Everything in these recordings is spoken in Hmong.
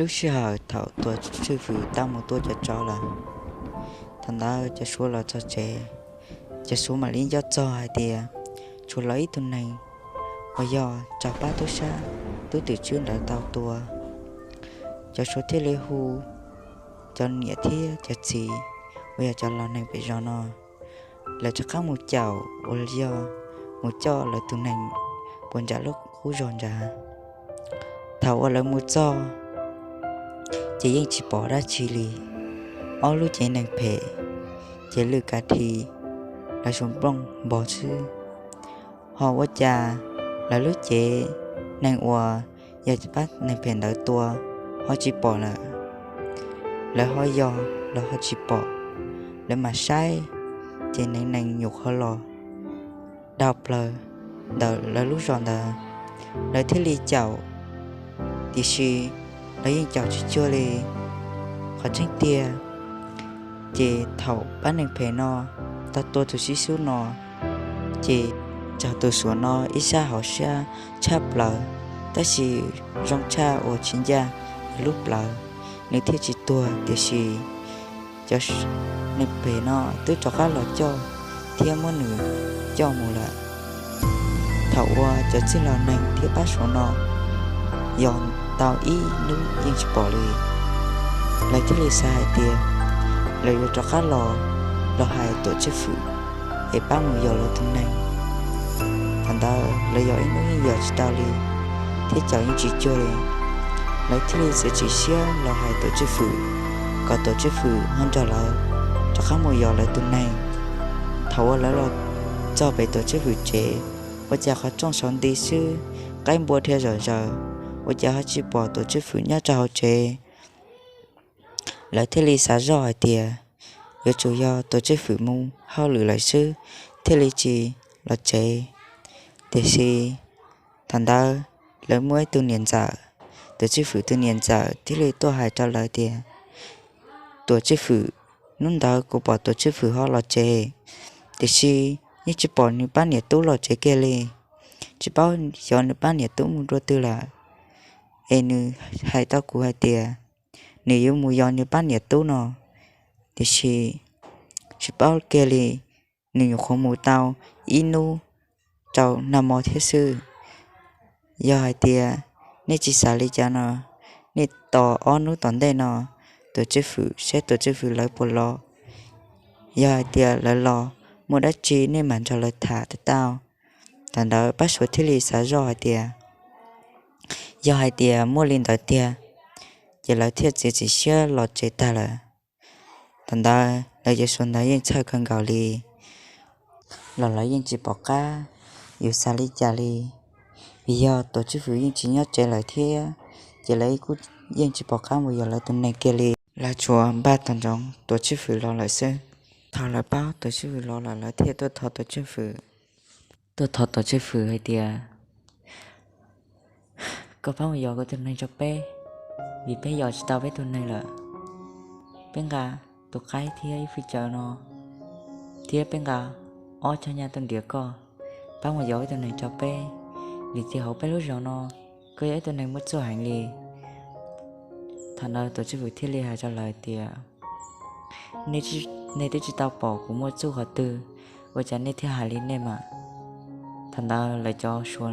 Lub sij hawm thaum Tuam Tswj Fwm tau mus tua cov tsov lawm, thaum ntawd cov Suav los txog tsev, cov Suav mam li nco txog hais tias tshuav lawv ib tug neeg uas yog raug pab tub sab tub twm tswb ntawd tau tua. Cov Suav thiaj li hu cov niam thiab cov txiv uas yog cov laus neeg pem zos no, lawv rov qab mus caum uas yog mus coj lawv tus neeg puas nram lub qub zos nrad. Thaum uas lawv mus txog ces yeej tsis pom dab tsi li. Ob lub cev neeg phem ces lwj kav dhi, lawv suav nplooj npog xwb. Ho ua cas lawv lub cev neeg uas yog pab neeg phem ntawd tua ho tsis pom lawm. Lawv ho yog los ho tsis pom. Lawv mam saib ces neev neeg nyuam qhuav los dhau plaws ntawm lawv lub zos ntawd, lawv thiaj li caum, tiam sis lawv yeej caum tsis cuag li. Qhov tseeb tiag ces thaum pab neeg phem no tau tua tus sib xub no, ces raug tus Suav no ib sab hauv siab tshaj plaws, tab sis zoo tshaj uas tsis ncaj nws lub plawv, nws thiaj tsis tuag, tiam sis cov neeg phem no twb rov qab los coj thiab muab nws coj mus lawm. Thaum uas cov txwj laus neeg thiab pab Suav no yog tau ib hnub yeej tsis pom li, lawv thiaj li xav hais tias lawv yuav rov qab los, los hais Tuam Tswj Fwm es pab mus yos lawv tus neeg. Thaum ntawd lawv yos ib hnub yeej yos tsis tau li, thiab caum yeej tsis cuag li. Lawv thiaj li txiav txim siab los hais Tuam Tswj Fwm, kom Tuam Tswj Fwm ho nrog lawv rov qab mus yos lawv tus neeg. Thaum uas lawv los txog pem Tuam Tswj Fwm tsev, ua cas qhov rooj saum nti xwb, qaib npua dhia zom zaws, ua cas ho tsis pom Tuam Tswj Fwm nyob rau hauv tsev. Lawv thiaj li xav zoj hais tias yuav tsum yog Tuam Tswj Fwm mus hauj lwm lawm xwb thiaj li tsis los tsev. Tiam sis thaum ntawd lawv muaj ib tug niam ntxawm, Tuam Tswj Fwm tus niam ntxawm thiaj li tuaj hais rau lawv tias, Tuam Tswj Fwm, hnub ntawd kuv pom Tuam Tswj Fwm ho los tsev, tiam sis yeej tsis pom nws pab niam tub los tsev kiag li. Tsis paub xyov nws pab niam tub mus dua twg lawm, es nws hais rau kuv hais tias nws yuav mus yos nws pab niam tub no, tiam sis tsis paub kiag li, nws nyuam qhuav mus tau ib hnub rau nag hmo thiab xwb. Yog hais tias nej tsis xav li cas no, nej tos ob hnub tom ntej no, Tuam Tswj Fwm saib Tuam Tswj Fwm lawv puas los. Yog hais tias lawv los, muaj dab tsi nej mam nrog lawv tham tau. Thaum ntawd pab Suav thiaj li xav zoj hais tias yog hais tias muaj li ntawd tiag, ces lawv thiaj txiav txim siab los tsev tag lawm. Thaum ntawd lawv cov Suav ntawd yeej txhawj kawg nkaus li, los lawv yeej tsis pom qab yuav xav li cas li, vim yog Tuam Tswj Fwm yeej tsis nyob tsev lawm thiab, ces lawv kuj yeej tsis pom qab mus yos lawv tus neeg kiag li. Lawv tsuas npaj tos ntsoov Tuam Tswj Fwm los lawm xwb. Thaum lawv paub Tuam Tswj Fwm los lawm, lawv thiaj tuaj thov Tuam Tswj Fwm, tuaj thov Tuam Tswj Fwm hais tias, Koj pab mus yos kuv tus neeg rau peb, vim peb yos tsis tau peb tus neeg lawm. Peb nqa tus qaib thiab ib fwj cawv no, thiab peb nqa ob choj nyaj tuaj ntiav koj. Pab mus yos ib tug neeg rau peb, vim tias hauv peb lub zos no koj yog ib tug neeg muaj txuj heev li. Thaum ntawd Tuam Tswj Fwm thiaj li hais rau lawv tias, Nej twb tsis tau pom kuv muaj txuj qhov twg, ua cas nej thiaj hais li nej mas? Thaum ntawd lawv cov Suav,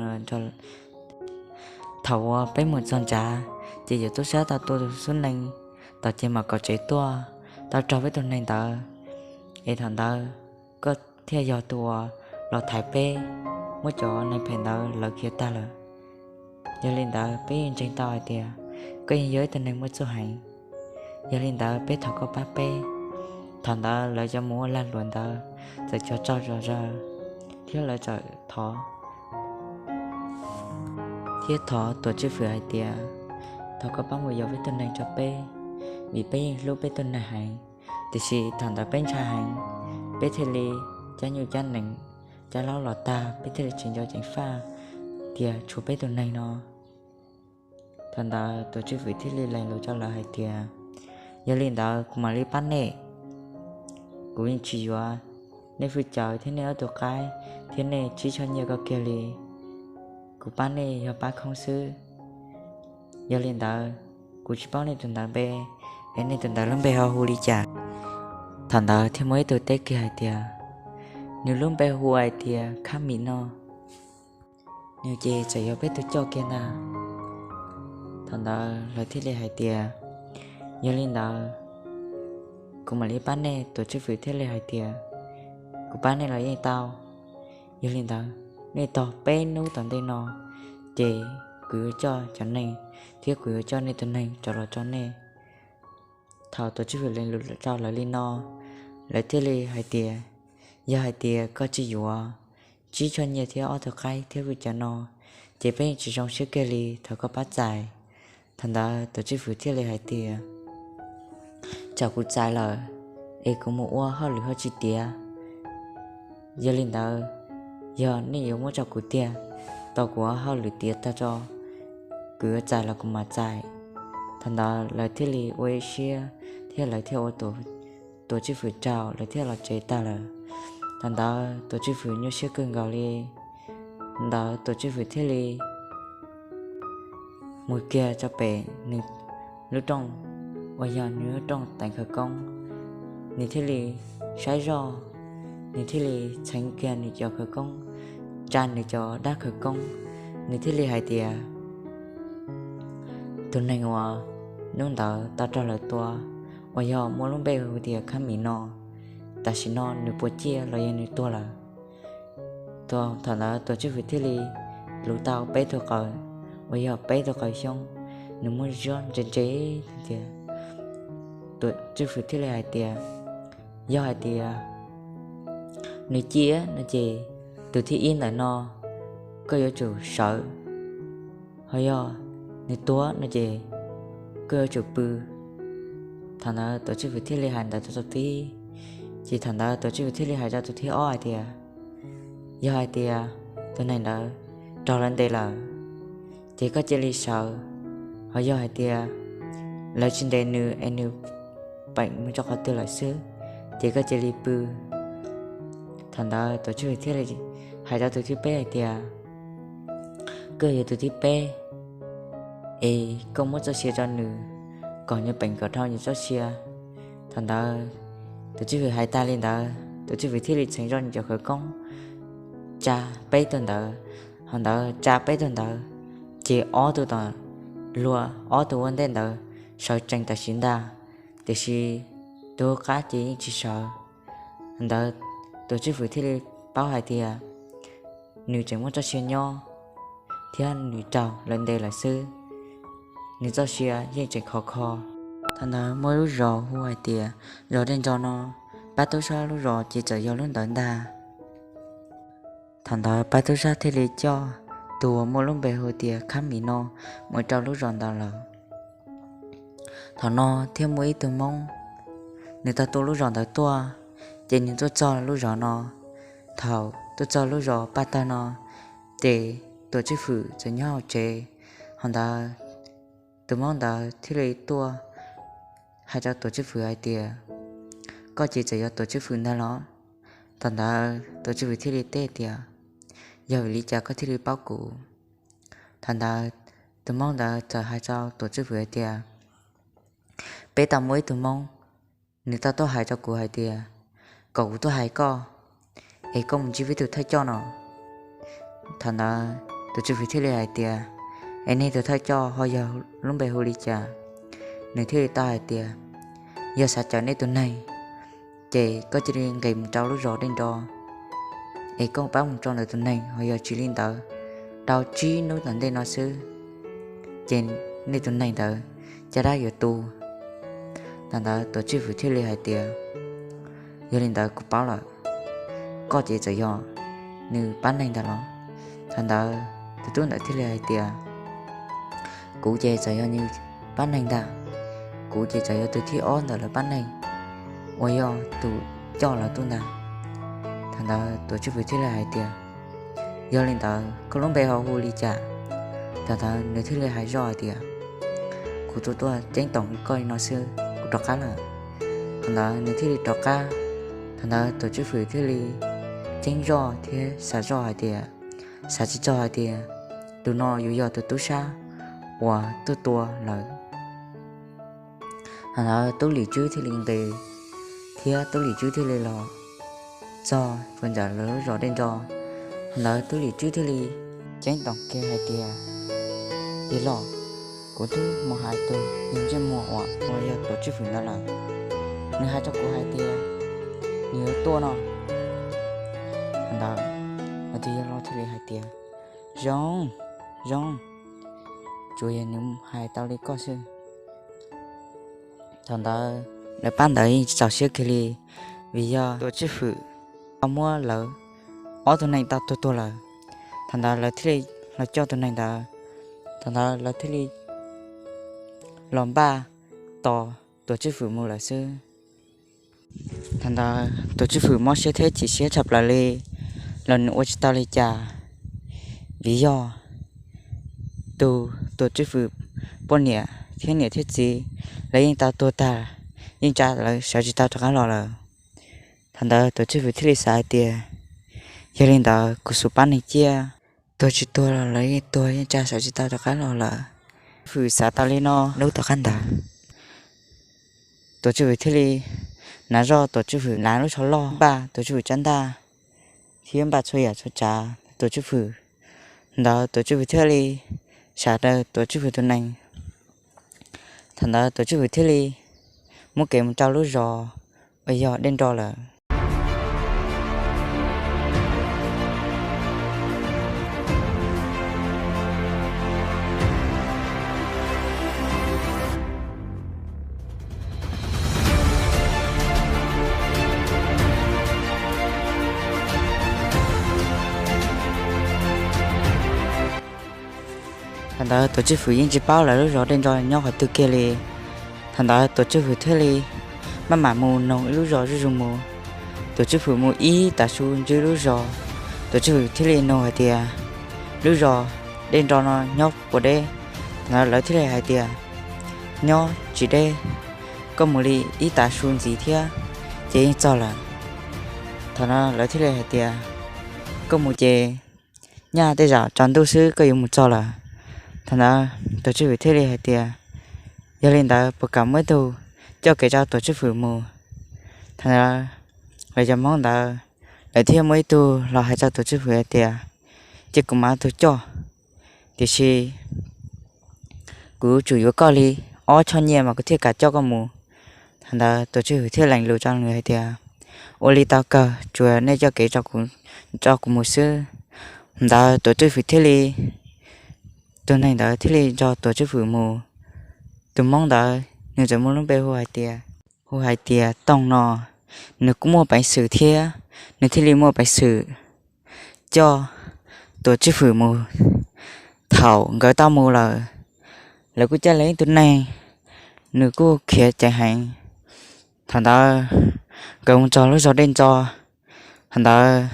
thaum uas peb mus txog nrad, ces yuav tub sab tau tua tus xub nees tom ces mam kom tsev tuaj, tau raug peb tus neeg ntawd. Es thaum ntawd koj thiaj yog tus uas los thaiv peb, muab cov neeg phem ntawd lawv khiav tag lawm. Yog li ntawd peb yeej ntseeg tau hais tias koj yeej yog ib tug neeg muaj txuj heev. Yog li ntawd peb thov koj pab peb. Thaum ntawd lawv cov mus ua lag luam ntawd txawm cog tsau zog zaws, thiab lawv txawm thov, thiab thov Tuam Tswj Fwm hais tias, Thov koj pab mus yos peb tug neeg rau peb, vim peb yeej hlub peb tug neeg heev. Tiam sis thaum ntawd peb ntshai heev, peb thiaj li cab nyuj cab nees, cab laub los tag, peb thiaj li tsis nco ceev faj tias tshuav peb tus neeg no. Thaum ntawd Tuam Tswj Fwm thiaj li lees lus rau lawv hais tias, Yog li ntawd kuv mam li pab nej. Kuv yeej tsis yuav nej fwj cawv thiab nej ob tug qaib thiab nej tsib choj nyiaj ko kiag li. Kuv pab nej yog pab khoob xwb. Yog li ntawd Kuv tsis paub nej tus ntawd npe, es nej tus ntawd lub npe ho hu li cas? Thaum ntawd thiaj muaj ib tug teb kiag hais tias, nws lub npe hu hais tias Khab Mim no. Nws ces txawm yog peb tug coj kiag ntag. Thaum ntawd lawv thiaj li hais tias, yog li ntawd kuv mam li pab nej. Tuam Tswj Fwm thiaj li hais tias, kuv pab nej los yeej tau. Yog li ntawd nej tog peb hnub tom ntej no, ces kuv yuav coj cov neeg thiab kuv yuav coj nej tus neeg rov los rau nej. Thaum Tuam Tswj Fwm lees lus rau lawv li no, lawv thiaj li hais tias, yog hais tias koj tsis yuav tsib choj nyiaj thiab ob tug qaib thiab vwj cov no, ces peb yeej tsis zoo siab kiag li, thov koj pab txais. Thaum ntawd Tuam Tswj Fwm thiaj li hais tias, tsam kuv txais lawm, es kuv mus ua hauj lwm ho tsis tiav. Yog li ntawd, yog nej yuav muab rau kuv tiag, tau kuv ua hauj lwm tiav tag tso, kuv yuav txais los kuv mam txais. Thaum ntawd lawv thiaj li ua ib siab thiab lawv thiaj ua Tuam Tswj Fwm raug, lawv thiaj los tsev tag lawm. Thaum ntawd Tuam Tswj Fwm nyuaj siab kawg nkaus li. Ntawd Tuam Tswj Fwm thiaj li mus kiag rau pem nws lub rooj, uas yog nws lub rooj teev khawv koob. Nws thiaj li saib zoj, nws thiaj li txheev kiag nws cov khawv koob, tsa nws cov dab khawv koob. Nws thiaj li hais tias, tus neeg uas hnub ntawd tau raug lawv tua, uas yog muaj lub npe hu tias Khab Mim no, tam sim no nws puas ciaj los yog nws tuag lawm? Thaum ntawd Tuam Tswj Fwm thiaj li luv tau peb tug qawv, uas yog peb tug qawv xyoob, nws muab zib ntse ntse tias, Tuam Tswj Fwm thiaj li hais tias, yog hais tias nws ciaj no ces tus thib ib ntawm no koj yuav tsum sawv, ho yog nws tuag no ces koj yuav tsum pw. Thaum ntawd Tuam Tswj Fwm thiaj li hais ntawd rau tus thib, ces thaum ntawd Tuam Tswj Fwm thiaj li hais rau tus thib ob hais tias, yog hais tias tus neeg ntawd raug lawv ntes lawm, ces koj cia li sawv, ho yog hais tias lawv tsis ntes nws es nws peem mus rau qhov twg lawm xwb, ces koj cia li pw. Thaum ntawd Tuam Tswj Fwm thiaj li hais rau tus thib peb hais tias, koj yog tus thib peb, es koj muab txoj sia rau nws, kom nws peem kom dhau nws txoj sia. Thaum ntawd Tuam Tswj Fwm hais tas li ntawd, Tuam Tswj Fwm thiaj li txheev zoj nws cov khawv koob tsa peb tug ntawd. Thaum ntawd tsa peb tug ntawd, ces ob tug tom luag ob tug ua ntej ntawd sawv tsees tam sim ntag, tiam sis tus qab ces yeej tsis sawv. Ntawd Tuam Tswj Fwm thiaj li paub hais tias nws tseem muaj txoj sia nyob, thiab nws raug lawv ntes lawm xwb, nws txoj sia yeej tseem khov kho. Thaum ntawd muaj lub zos hu hais tias zos Dej Ntso no, pab tub sab lub zos ces txawm yog lub ntawd ntag. Thaum ntawd pab tub sab thiaj li coj tus uas muaj lub npe hu tias Khab Mim no mus rau lub zos ntawd lawm. Thaum no thiaj muaj ib tug Hmoob, nws tau tuaj lub zos ntawd tuaj, ces nws tuaj txog lub zos no. Thaum tuaj txog lub zos Paj Tawg no, ces Tuam Tswj Fwm txawm nyob hauv tsev. Thaum ntawd tus Hmoob ntawd thiaj li tuaj hais rau Tuam Tswj Fwm hais tias, koj ces txawm yog Tuam Tswj Fwm ntag los? Thaum ntawd Tuam Tswj Fwm thiaj li teb tias, yog vim li cas koj thiaj li paub kuv? Thaum ntawd tus Hmoob ntawd txawm hais rau Tuam Tswj Fwm hais tias, peb tau muaj ib tug Hmoob, nws tau tuaj hais rau kuv hais tias kom kuv tuaj hais koj, es koj mus ntsib peb tus thawj coj no. Thaum ntawd Tuam Tswj Fwm thiaj li hais tias, es nej tus thawj coj ho yog lub npe hu li cas? Nws thiaj li tau hais tias, yog xav cawm nej tus neeg, ces koj cia li nqis mus rau lub zos Dej Ntso, es koj pab mus tso ntawm tus neeg, ho yog tsis li ntawd, rau tsib hnub tom ntej no xwb, ces nej tus neeg ntawd caj dab yuav tu. Thaum ntawd Tuam Tswj Fwm thiaj li hais tias, yog li ntawd kuv paub lawm, koj ces txawm yog nws pab neeg ntag los? Thaum ntawd tus tub ntawd thiaj li hais tias, kuv ces txawm yog nws pab neeg ntag, kuv ces txawm yog tus thib ob ntawm lawv pab neeg uas yog tus coj lawv tuaj ntag. Thaum ntawd Tuam Tswj Fwm thiaj li hais tias, yog li ntawd koj lub npe ho hu li cas? Thaum ntawd nws thiaj li hais zoj hais tias, kuv tuaj tuaj ceeb toom koj li no xwb, kuv rov qab lawm. Thaum ntawd nws thiaj li rov qab. Thaum ntawd Tuam Tswj Fwm thiaj li ceeb zoj thiab xav zoj hais tias, xav tsis txog hais tias tus no yuav yog tus tub sab uas tuaj tua lawv. Thaum ntawd tub Lis Tswb thiaj li nqis thiab tub Lis Tswb thiaj li los txog puag nram lawv lub zos Dej Ntso. Thaum ntawd tub Lis Tswb thiaj li ceeb toom kiag hais tias, Yawg laus, kuv twb mus hais tus yawg ntsej muag uas uas yog Tuam Tswj Fwm ntawd lawm. Nws hais rau kuv hais tias nws yuav tuaj no. Thaum ntawd tus yawg laus thiaj li hais tias, Zoo, zoo, tsuas yog nws hais tau li koj xwb. Thaum ntawd lawv pab ntawd yeej tsis txaus siab kiag li, vim yog Tuam Tswj Fwm tau muab lawv ob tug neeg tau tuag tuag lawm. Thaum ntawd lawv thiaj li los coj tus neeg ntawd. Thaum ntawd lawv thiaj li los npaj tos Tuam Tswj Fwm mus lawm xwb. Thaum ntawd Tuam Tswj Fwm mob siab thiab chim siab tshaj plaws li, los nws ua tsis tau li cas, vim yog tus Tuam Tswj Fwm poj niam thiab niam thiab txiv lawv yeej tau tuag tag, yeej tsa lawv sawv tsis tau rov qab los lawm. Thaum ntawd Tuam Tswj Fwm thiaj li xav hais tias, Yog li ntawd kuv xub pab neeg ciaj, tuag tsis tuag los lawv yeej tuag yeej tsa sawv tsis tau rov qab los lawm. Fwm xav tau li no, lub tom qab ntawd Tuam Tswj Fwm thiaj li hnav zoj, Tuam Tswj Fwm hnav lub tsho loj npaj Tuam Tswj Fwm tsab ntaj thiab npaj txhua yam txhua tsav Tuam Tswj Fwm. Ntawd Tuam Tswj Fwm thiaj li sam rau Tuam Tswj Fwm tus nees. Thaum ntawd Tuam Tswj Fwm thiaj li muab kev mus rau lub zos uas yog Dej Nro lawm. Thaum ntawd Tuam Tswj Fwm yeej tsis paub lawv lub zos Dej Nro nyob qhov twg kiag li. Thaum ntawd Tuam Tswj Fwm thiaj li maj mam mus noog ib lub zos zuj zus mus. Tuam Tswj Fwm mus ib tav su ntsib lub zos, Tuam Tswj Fwm thiaj li noog hais tias, Lub zos Dej Nro no nyob puas deb? Thaum ntawd lawv thiaj li hais tias, Nyob tsis deb, koj mus li ib tav su ntxiv thiab ces yeej txog lawm. Thaum no lawv thiaj li hais tias, Koj mus ces nyaj tej zaum tsaus ntuj xwb koj yuav mus txog lawm. Thaum ntawd Tuam Tswj Fwm thiaj li hais tias, Yog li ntawd puas kam muaj ib tug coj kev rau Tuam Tswj Fwm mus? Thaum ntawd lawv cov Hmoob ntawd lawv thiaj muaj ib tug los hais rau Tuam Tswj Fwm hais tias, Cia kuv mam tus coj, tiam sis kuv yuav tsum yuav koj li ob choj nyiaj mas kuv thiaj kam coj koj mus. Thaum ntawd Tuam Tswj Fwm thiaj lees lus rau nws hais tias, Ua li tau kawg, tsuas nej coj kev rau kuv mus xwb. Ntawd Tuam Tswj Fwm thiaj li, tus neeg ntawd thiaj li nrog Tuam Tswj Fwm mus. Tus Hmoob ntawd nws txawm muaj lub npe hu hais tias, hu hais tias Tooj no, nws kuj muaj peev xwm thiab, nws thiaj li muaj peev xwm coj Tuam Tswj Fwm mus. Thaum nkawd tau mus lawm, lawv kuj caij lawv ib tug neeg, nws kuj khiav ceev heev. Thaum ntawd nkawd mus txog lub zos Dej Nro, thaum ntawd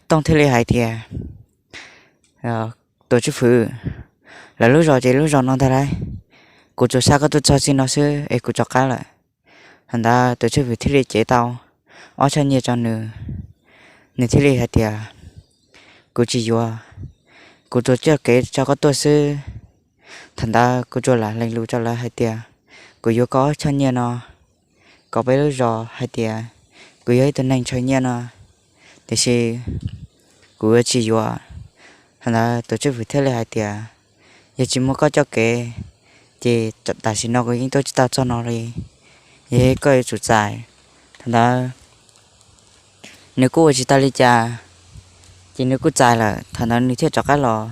Tooj thiaj li hais tias, Tuam Tswj Fwm, lawv lub zos ces lub zos no ntag lauj, kuv tsuas xa koj tuaj txog txij no xwb es kuv rov qab lawm. Thaum ntawd Tuam Tswj Fwm thiaj li cev tau ob choj nyiaj rau nws, nws thiaj li hais tias, Kuv tsis yuav, kuv tsuas coj kev rau koj tuaj xwb. Thaum ntawd kuv tsuas lam lees lus rau lawv hais tias, Kuv yuav koj ob choj nyiaj no kom peb lub zos hais tias kuv yog ib tug neeg ntshaw nyiaj no, tiam sis kuv yuav tsis yuav. Thaum ntawd Tuam Tswj Fwm thiaj li hais tias, Yog tsis muaj koj coj kev, ces tam sim no kuv yeej tuaj tsis tau txog no li, yog koj yuav tsum txais. Thaum ntawd nws kuj ua tsis tau li cas, ces nws kuj txais lawm, thaum ntawd nws thiaj rov qab los.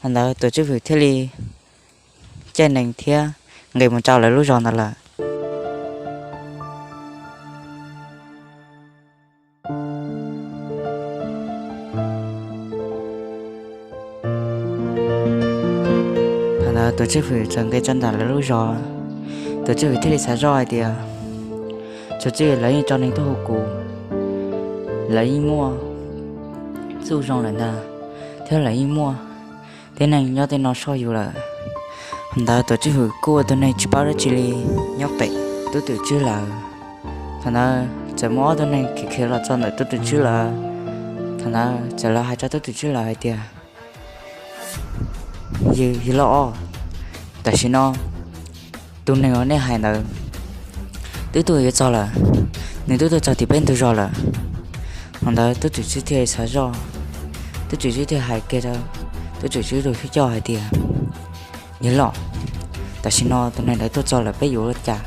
Thaum ntawd Tuam Tswj Fwm thiaj li caij nees thiab nqis mus rau lawv lub zos ntawd lawm. Thaum ntawd Tuam Tswj Fwm txawm nqis rau ntawm lawv lub zos, Tuam Tswj Fwm thiaj li xav zoj hais tias, Txuas txij lawv yeej tso neeg tuaj hu kuv, lawv yeej muaj txuj zoo lawm ntag, thiab lawv yeej muaj tib neeg nyob tej no soj yus lawm. Thaum ntawd Tuam Tswj Fwm kuj ua tus neeg tsis paub dab tsi li, nyob pem Tub Twm Tswb lawv. Thaum ntawd txawm muaj ob tug neeg khiav khiav los txog ntawm Tub Twm Tswb lawv. Thaum ntawd txawm los hais rau Tub Twm Tswb lawv hais tias, Yawg, yawg laus os, tam sim no tus neeg uas nej hais ntawd twb tuaj yuav txog lawm, nws twb tuaj txog tim peb ntug zos lawm. Thaum ntawd tub tswm tswb thiaj li xav zoj, tub tswm tswb thiaj hais kiag rau tub tswm tswb tus thawj coj hais tias, Yawg loj, tam sim no tus neeg ntawd tuaj txog lawm, peb yuav ua li cas?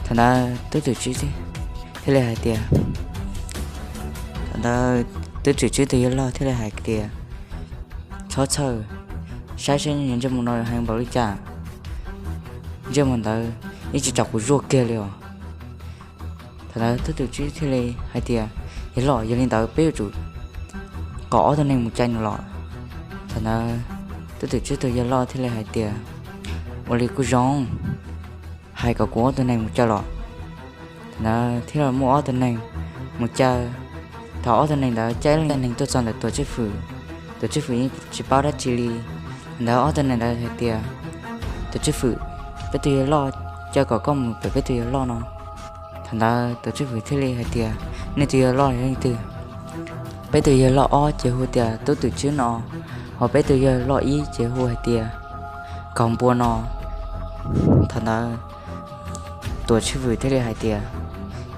Thaum ntawd tub tswm tswb thiaj li hais tias, thaum ntawd tub tswm tswb tus yawg loj thiaj li hais tias, Txhob txhawj, saib seb ntsej muag no heev npaum li cas, ntsej muag ntawd yeej tsis raug kuv zuaj kiag li os. Thaum ntawd tub tswm tswb thiaj li hais tias, Yawg loj, yog li ntawd peb yuav tsum kom ob tug neeg mus caij nws los. Thaum ntawd tub tswm tswb tus yawg loj thiaj li hais tias, Ua li kuj zoo, hais kom kuv ob tug neeg mus caij los. Thaum ntawd thiaj muaj ob tug neeg mus caij. Thaum ob tug neeg ntawd caij ib leeg neeg tuaj txog ntawm Tuam Tswj Fwm, Tuam Tswj Fwm yeej tsis paub dab tsi li. Thaum ntawd ob tug neeg ntawd hais tias, Tuam Tswj Fwm, peb tus yawg loj caij kom koj mus pem peb tus yawg loj no. Thaum ntawd Tuam Tswj Fwm thiaj li hais tias, Nej tus yawg loj yog leej twg? Peb tus yawg loj ob ces hu tias Tub Twm Tswb no, ho peb tus yawg loj ib ces hu hais tias Kaus Npua no. Thaum ntawd Tuam Tswj Fwm thiaj li hais tias,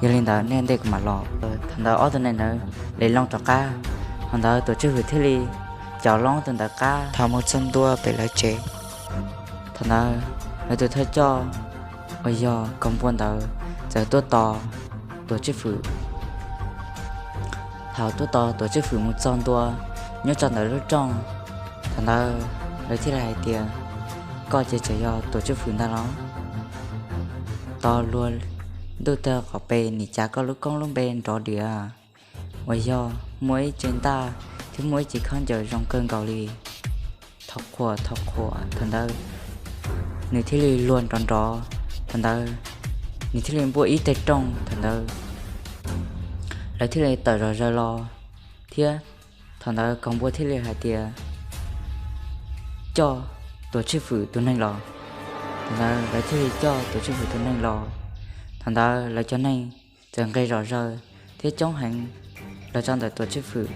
Yog li ntawd nej ntej kuv mam los. Thaum ntawd ob tug neeg ntawd li loo rov qab. Thaum ntawd Tuam Tswj Fwm thiaj li coj loo tus ntawd qab thaum mus txog ntua pem lawv tsev. Thaum ntawd lawv tus thawj coj uas yog Kaus Npua ntawd txawm tuaj tos Tuam Tswj Fwm. Thaum tuaj tos Tuam Tswj Fwm mus txog ntua nyob rau ntawm lub rooj, thaum ntawd lawv thiaj li hais tias, Koj ces txawm yog Tuam Tswj Fwm ntag los? Tos luag ntuj tag qhov pes nim cav koj lub koob lub npe nrov diav, uas yog muaj ib ce ntaj thiab muaj ib ce khaub ncaws zoo kawg nkaus li. Thov qhuas, thov qhuas. Thaum ntawd nws thiaj li luag nrov nrov. Thaum ntawd nws thiaj li npuaj ib teg rooj. Thaum ntawd lawv thiaj li tawm zom zaws los thiab. Thaum ntawd Kaus Npua thiaj li hais tias, Coj Tuam Tswj Fwm tus neeg los. Thaum ntawd lawv thiaj li coj Tuam Tswj Fwm tus neeg los. Thaum ntawd lawv cov neeg txawm nqes zom zaws thiab coob heev los rau ntawm Tuam Tswj Fwm.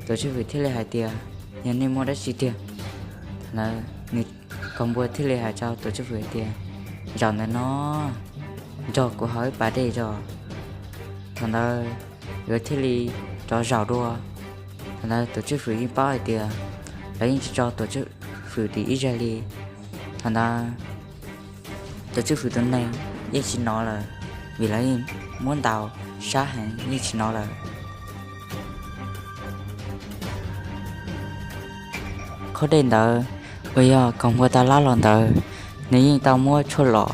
Tuam Tswj Fwm thiaj li hais tias, Yog nej muaj dab tsi tiag? Thaum ntawd nws, Kaus Npua thiaj li hais rau Tuam Tswj Fwm hais tias, Zaum ntawm no nrog kuv haus ib pas dej zog. Thaum ntawd yuav thiaj li rov zaum dua. Thaum ntawd Tuam Tswj Fwm yeej paub hais tias lawv yeej tsis tso Tuam Tswj Fwm dim ib zaug li. Thaum ntawd Tuam Tswj Fwm tus neeg yeej tsis hnov lawm, vim lawv yeej muab ntaus sab heev yeej tsis hnov lawm. Qhov dej ntawd uas yog Kaus Npua tau lab los ntawd, nws yeej tau muab tshuaj los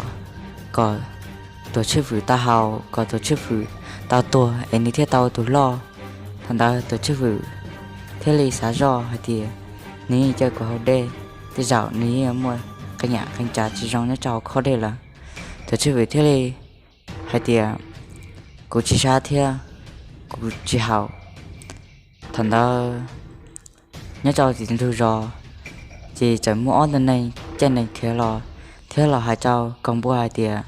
kom Tuam Tswj Fwm tau haus, kom Tuam Tswj Fwm tau tuag es nws thiaj tau tus loj. Thaum ntawd Tuam Tswj Fwm thiaj li xav zoj hais tias, Nws yeej caw kuv haus dej, tej zaum nws yeej muaj qee yam qee tsav tsis zoo nyob rau hauv qhov dej lawm. Tuam Tswj Fwm thiaj li hais tias, Kuv tsis sab thiab, kuv tsis haus. Thaum ntawd nyob rau tim ntug zos, ces txawm muaj ob tug neeg caij nees khiav los thiab los hais rau Kaus Npua hais tias,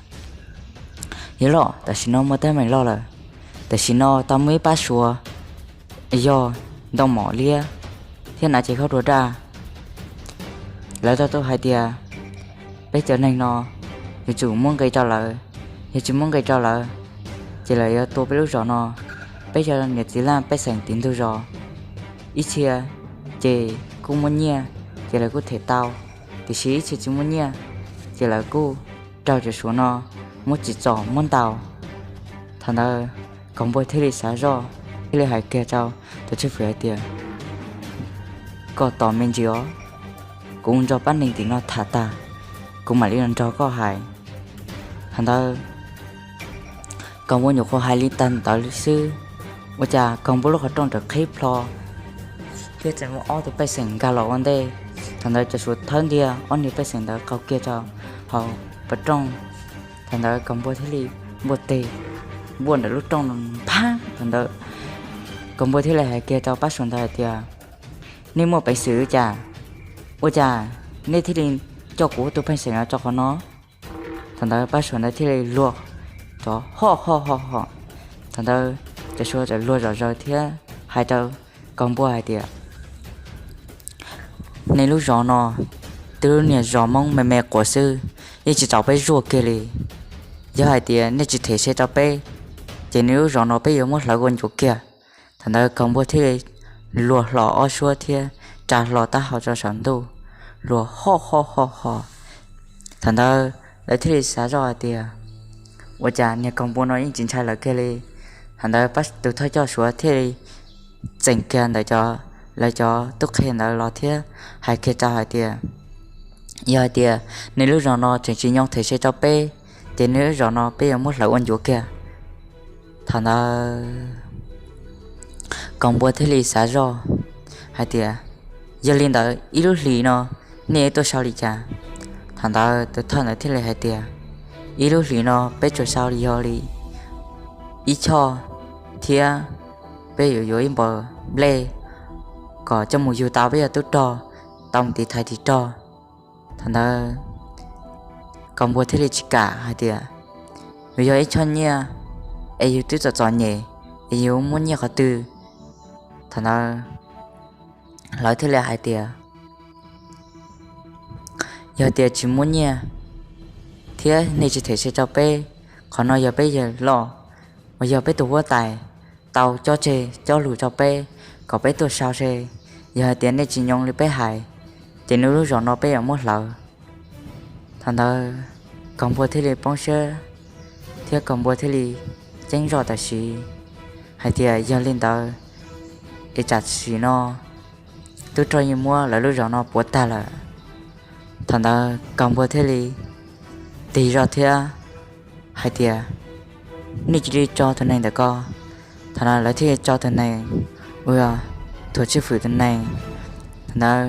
Yawg loj, tam sim no muaj teeb meem loj lawm. Tam sim no tau muaj ib pab Suav yog ntoo mom liab thiab hnav cev khaub dua daj. Lawv tau tuaj hais tias peb cov neeg no yuav tsum muab nqis rau lawv, yog tsis muab nqis rau lawv ces lawv yuav tua peb lub zos no. Peb cov niam txiv laj pej xeem tim ntug zos, ib txhia ces kuj muaj nyiaj ces lawv kuj them tau, tiam sis ib txhia tsis muaj nyiaj ces lawv kuj raug cov Suav no muab tsim txom muab ntaus. Thaum ntawd Kaus Npua thiaj li xav zoj, thiaj li hais kiag rau Tuam Tswj Fwm hais tias, Koj tos me ntsis os, kuv nrog pab neeg tim no tham tag, kuv mam li los nrog koj hais. Thaum ntawd Kaus Npua nyuam qhuav hais li tag ntawd xwb, ua cas Kaus Npua lub qhov rooj tawm qhib plho thiab txawm muaj ob tug pej xeem nkag los ua ntej. Thaum ntawd cov Suav thawb ntiag ob niag pej xeem ntawd qaug kiag rau hauv pas rooj. Thaum ntawd Kaus Npua thiaj li npuaj teg, npuaj ntawm lub rooj no phab. Thaum ntawd Kaus Npua thiaj li hais kiag rau pab Suav ntawd hais tias, Nej muaj peev xwm ua cas? Ua cas nej thiaj li coj kuv tus pej xeem no rau qhov no? Thaum ntawd pab Suav ntawd thiaj li luag rov ho ho ho ho. Thaum ntawd cov Suav txawm luag zom zaws thiab hais rau Kaus Npua hais tias, Nej lub zos no twb lub niag zos Hmoob me me quas xwb, yeej tsis tau peb zuaj kiag li. Yog hais tias nej tsis them se rau peb, ces nws lub zos no peb yuav muab hlawv ua ncuav kiag. Thaum ntawd Kaus Npua thiaj li luag hlo ob suab thiab tsa hlo taub hau rau saum ntuj, luag ho ho ho ho. Thaum ntawd lawv thiaj li xav zoj hais tias, ua cas niag Kaus Npua no yeej tsis ntshai lawv kiag li. Thaum ntawd pab tus thawj coj Suav thiaj li txeem kiag ntawm cov, lawv cov tub qhe ntawd los thiab hais kiag rau hais tias, yog hais tias nej lub zos no tseem tsis nyoo them se rau peb, ces nej lub zos no peb yuav muab hlawv ua ncuav kiag. Thaum ntawd Kaus Npua thiaj li xav zoj hais tias, yog li ntawd ib lub hlis no nej yuav tuaj sau li cas? Thaum ntawd tus thawj ntawd thiaj li hais tias, ib lub hlis no peb tsuas sau li yog li ib choj thiab peb yuav yuav ib npaws nplej kom coj mus yug tau peb yog tub rog, tau mus tiv thaiv ris rog. Thaum ntawd Kaus Npua thiaj li tsis kam hais tias, vim yog ib choj nyiaj es yus twb txom txom nyem es yuav muab nyiaj qhov twg. Thaum ntawd lawv thiaj li hais tias, yog tias tsis muab nyiaj thiab nej tsis them se rau peb, qhov no yog peb yawg loj uas yog peb tus huab tais tau cob tseg cob lus rau peb kom peb tuaj sau se. Yog hais tias nej tsis nyoo li peb hais, ces nws lub zos no peb yuav muab hlawv. Thaum ntawd Kaus Npua thiaj li poob siab thiab Kaus Npua thiaj li ceeb zoj tam sim hais tias, yog li ntawd es tam sim no tub rog yeej muab lawv lub zos no puav tag lawm. Thaum ntawd Kaus Npua thiaj li tig zoj thiab hais tias, nej cia li tso tus neeg ntawm ko. Thaum no lawv thiaj li tso tus neeg uas yog Tuam Tswj Fwm tus neeg. Thaum ntawd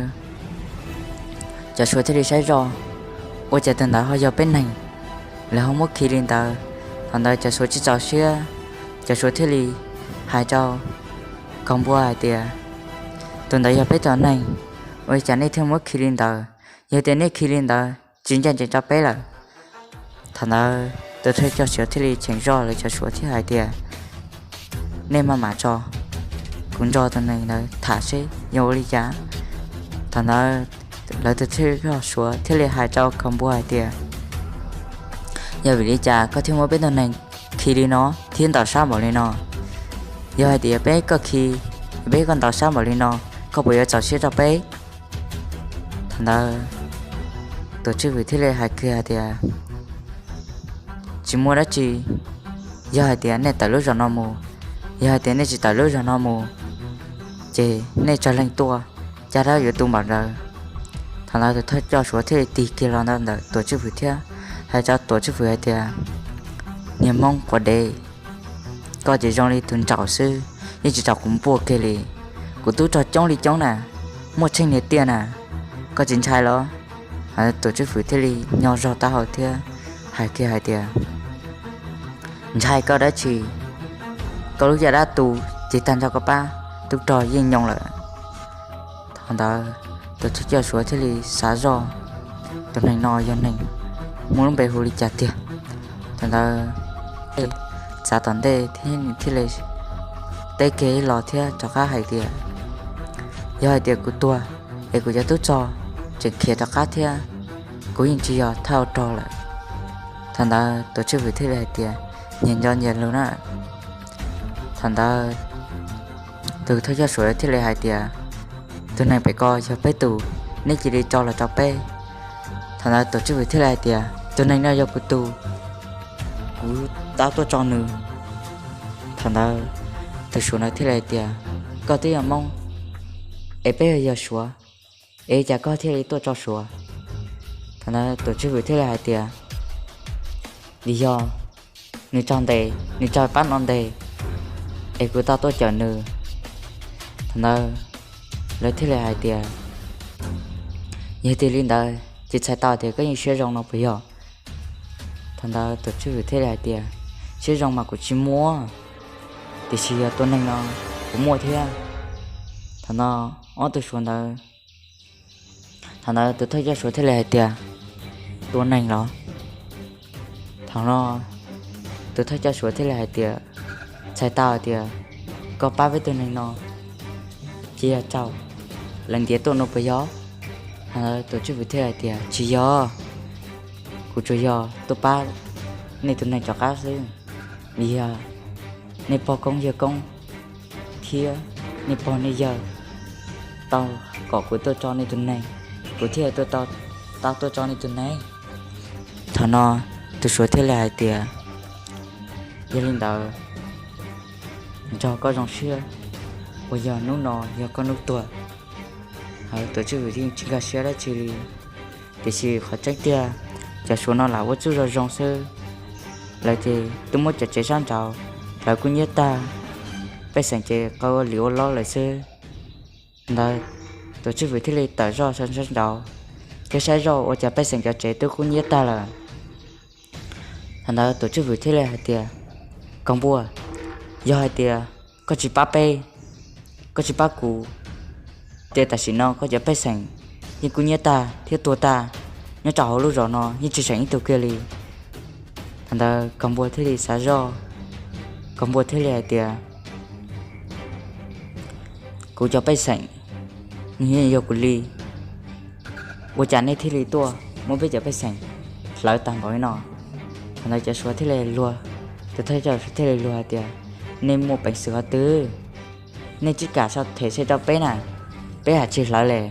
cov Suav thiaj li saib zoj, ua cas tus ntawd ho yog peb neeg, lawv ho muab khi li ntawd. Thaum ntawd cov Suav tsis txaus siab, cov Suav thiaj li hais rau Kaus Npua hais tias, tus ntawd yog peb cov neeg, ua li cas nej thiaj muab khi li ntawd? Yog tias nej khi li ntawd tsis ncaj ncees rau peb lawm. Thaum ntawd tus thawj coj Suav thiaj li cheem zoj lawv cov Suav thiab hais tias, nej maj mam tso, kuv nrog tus neeg ntawd tham seb yog ua li cas. Thaum ntawd lawv tus thawj coj Suav thiaj li hais rau Kaus Npua hais tias, yog vim li cas koj thiaj muab peb tug neeg khi li no thiab ntaus sab npaum li no? Yog hais tias peb koj khi, peb koj ntaus sab npaum li no, koj puas yuav txaus siab rau peb? Thaum ntawd Tuam Tswj Fwm thiaj li hais kiag hais tias, tsis muaj dab tsi, yog hais tias nej tawm lub zos no mus, yog hais tias nej tsis tawm lub zos no mus, ces nej tsawg leej tuaj, caj dab yuav tu npaum ntawd. Thaum ntawd tus thawj coj Suav thiaj li tig kiag los ntawm Tuam Tswj Fwm thiab hais rau Tuam Tswj Fwm hais tias, niag Hmoob quav dev, koj ces zoo li tus ntsaum xwb, yeej tsis tau kuv npuaj kiag li. Kuv tub rog coob li coob na, muaj tsheej niag tiaj na, koj tsis ntshai los? Tuam Tswj Fwm thiaj li nyo zog taub hau thiab hais kiag hais tias, ntshai koj dab tsi, koj lub caj dab tu ces tag nrho koj pab tub rog yeej nyoo lawm. Thaum ntawd tus thawj coj Suav thiaj li xav zoj, tus neeg no yog neeg muaj lub npe hu li cas tiag? Thaum ntawd txav tom ntej thiab nws thiaj li teb kiag los thiab rov qab hais tias, yog hais tias kuv tuag es kuv cov tub rog tseem khiav rov qab thiab, kuv yeej tsis yog thawj rog lawm. Thaum ntawd Tuam Tswj Fwm thiaj li hais tias, nyias nco nyias lus na. Thaum ntawd tus thawj coj Suav thiaj li hais tias, tus neeg pem ko yog peb tus, neb cia li tso los rau peb. Thaum ntawd Tuam Tswj Fwm thiaj li hais tias, tus neeg no yog kuv tus, kuv tab tuaj tso nws. Thaum ntawd tus Suav ntawd thiaj li hais tias, koj twb yog Hmoob es peb yog Suav, es cas koj thiaj li tuaj tso Suav? Thaum ntawd Tuam Tswj Fwm thiaj li hais tias, vim yog nws tso ntes, nws tso pab no ntes, es kuv tau tuaj cawm nws. Thaum ntawd lawv thiaj li hais tias, yog tiag li ntawd ces txhais tau tias koj yeej siab zoo no puas yog? Thaum ntawd Tuam Tswj Fwm thiaj li hais tias, siab zoo mas kuv tsis muaj, tiam sis yog tua neeg no kuv muaj thiab. Thaum no ob tug Suav ntawd, thaum ntawd tus thawj coj Suav thiaj li hais tias, tua neeg los? Thaum no tus thawj coj Suav thiaj li hais tias, txhais tau hais tias koj pab peb tug neeg no ces yog tsaug lawv ntiav tuaj no puas yog? Thaum ntawd Tuam Tswj Fwm thiaj hais tias, tsis yog, kuv tsuas yog tuaj pab nej tus neeg rov qab xwb, vim yog nej pog koob yawg koob thiab nej pog nej yawg tau kom kuv tuaj tso nej tus neeg, kuv thiaj tau tuaj tso nej tus neeg. Thaum no tus suav thiaj li hais tias, yog li ntawd nrog koj zoo siab, uas yog hnub no yog koj hnub tuag. Hos tuam tswj fwm yeej tsis nkag siab dab tsi li, tiam sis qhov tseeb tiag cov suav no lam ua txuj zoo zoo xwb, lawv ces twb muab cov tsev sab nraud lawv kuj nyiab tag, pej xeem ces qw ua lim ua lob lawm xwb. Ntawd tuam tswj fwm thiaj li tawm zoj sab nraud thiab saib zoj ua cas pej xeem cov tsev twb kuj nyiab tag lawm. Thaum ntawd tuam tswj fwm thiaj li hais tias, Kaus Npua, yog hais tias koj tsis pab peb, koj tsis pab kuv, ces tam sim no koj cov pej xeem yeej kuj nyiab tag thiab tuag tag, nyob rau hauv lub zos no yeej tsis seem ib tug kiag li. Thaum ntawd Kaus Npua thiaj li xav zoj, Kaus Npua thiaj li hais tias, Kuv cov pej xeem nws yeej yog kuv li, ua cas nej thiaj li tuaj muab peb cov pej xeem hlawv tag npaum li no? Thaum ntawd cov suav thiaj li luag, tus thawj coj suav thiaj li luag hais tias, Nej muaj peev xwm qhov twg? Nej tsis kam sau them se rau peb na, peb haj tsis hlawv li.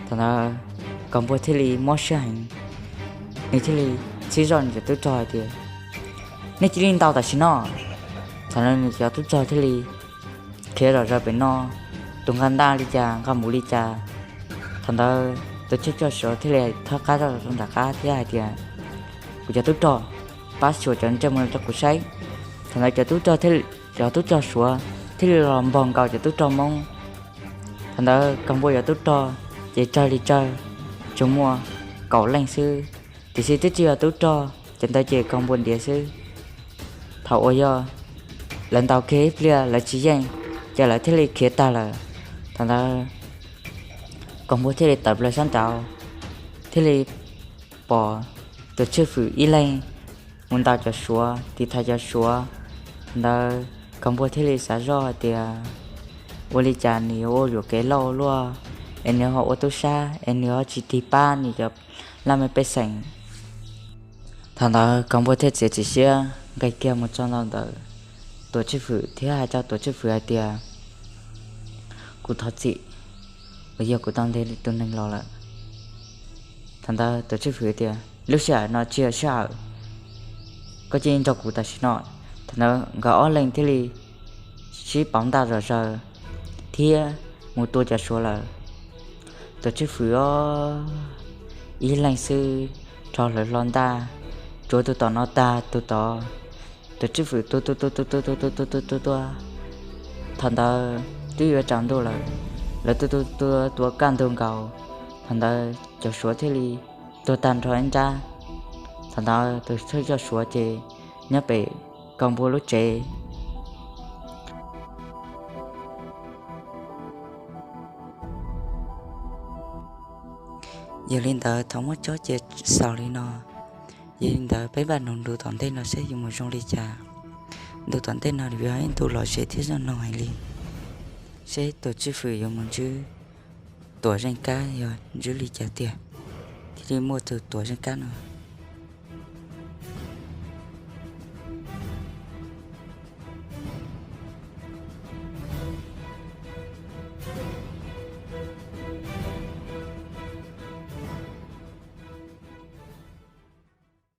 Thaum ntawd Kaus Npua thiaj li mob siab heev, nws thiaj li txib zoj nws cov tub rog hais tias, Nej cia li ntaus tam sim no. Thaum ntawd nws cov tub rog thiaj li khiav zom zaws pem no, tus nqa ntaj li cas nqa mus li cas. Thaum ntawd tus thawj coj suav thiaj li thawb qab zoj rau nram qab thiab hais tias, Kuv cov tub rog, pab xyuas cov ntsej muag no rau kuv saib. Thaum ntawd cov tub rog, cov tub rog suav thiaj li los npog nkaus cov tub rog Hmoob. Thaum ntawd Kaus Npua cov tub rog ces tsawg li tsawg, tsuas muaj kaum leej xwb, tiam sis twb tsis yog tub rog, cov ntawd ces Kaus Npua ntiav xwb. Thaum uas yog lawv ntaus kiag ib pliag lawv tsis yeej, ces lawv thiaj li khiav tag lawm. Thaum ntawd Kaus Npua thiaj li tawm plaws sab nraud, thiaj li pom tus tswj fwm ib leeg mus ntaus cov suav, tiv thaiv cov suav. Thaum ntawd Kaus Npua thiaj li xav zoj hais tias, Ua li cas nws yuav ua yuam kev loj ua luaj, es nws ho ua tub sab es nws ho tsis tig pab nws cov laj mej pej xeem? Thaum ntawd Kaus Npua thiaj txiav txim siab nqis kiag mus txog ntawm tuam tswj fwm thiab hais rau tuam tswj fwm hais tias, Kuv thov txim, uas yog kuv tau ntes tus neeg los lawm. Thaum ntawd tuam tswj fwm tias, Lub sij hawm no tsis yog sij hawm, koj cia li nrog kuv tam sim no. Thaum ntawd nkawd ob leeg thiaj li sib pauv ntaj zom zaws thiab mus tua cov suav lawm. Tuam tswj fwm os, ib leeg xwb rho hlawv hlo ntaj, tsuav tus tom no tag tus tod. Tuam tswj fwm tua tua tua tua tua tua tua tua tua tua. Thaum ntawd twb yuav tsaus ntuj lawm, lawv tua tua tua tua kaj ntug nkaus. Thaum ntawd cov suav thiaj li tuag tag nrho ib nrab. Thaum ntawd tus thawj coj suav ces nyob pem Kaus Npua lub tsev. Yog li ntawd thaum muab tsob cia xaus li no, yog li ntawd peb npaj nug ntu tom ntej no seb yuav mus zoo li cas. Ntu tom ntej no yuav yog ib ntu lom zem thiab zoo mloog heev li, seb tuam tswj fwm yuav mus ntsib Tuam Zeej Kab yog ntsib li cas tiag, thiaj li muaj tus Tuam Zeej Kab no.